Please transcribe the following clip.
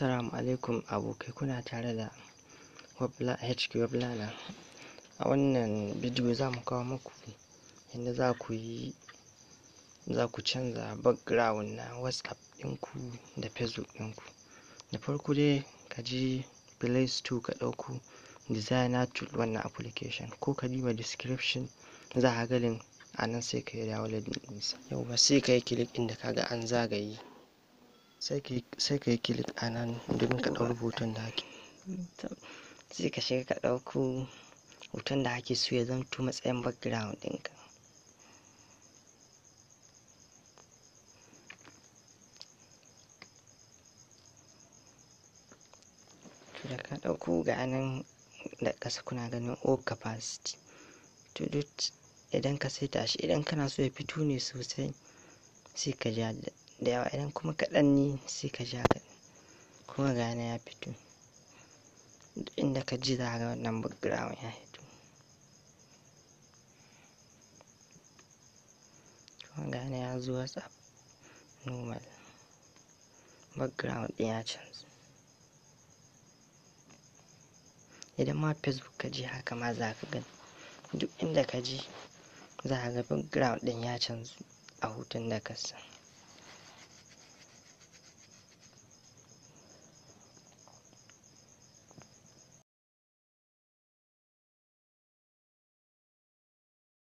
Assalamu alaikum abokai, kuna tare da HQ Weblana. A wannan bidiyo za mu kawo muku yadda za ku canza background na WhatsApp ɗinku da Facebook ɗinku. Da farko dai ka je Play Store, ka ɗauko Designer Tool, wannan application, ko ka duba description, za ka ga link a nan, sai ka yi downloading ɗinsa. Yauwa, sai ka yi click inda ka ga an zagaye, sai ka yi click a nan domin ka ɗau hoton da ake, sai ka shiga ka ɗauko hoton da ake so ya zamto matsayin background ɗinka. To, da ka ɗauko, ga nan da ƙasa kuna ganin all capacity. To, duk idan ka saita shi, idan kana so ya fito ne sosai, sai ka ja da yawa, idan kuma kaɗan ne, sai ka ja kaɗan. Kuma ga nan ya fito, duk inda ka ji za ka ga wannan background ya fito. Kuma ga nan ya zo WhatsApp normal, background ɗin ya canza. Idan ma Facebook ka je, haka ma za ka gani, duk inda ka je za ka ga background ɗin ya canzu a hoton da ka sa.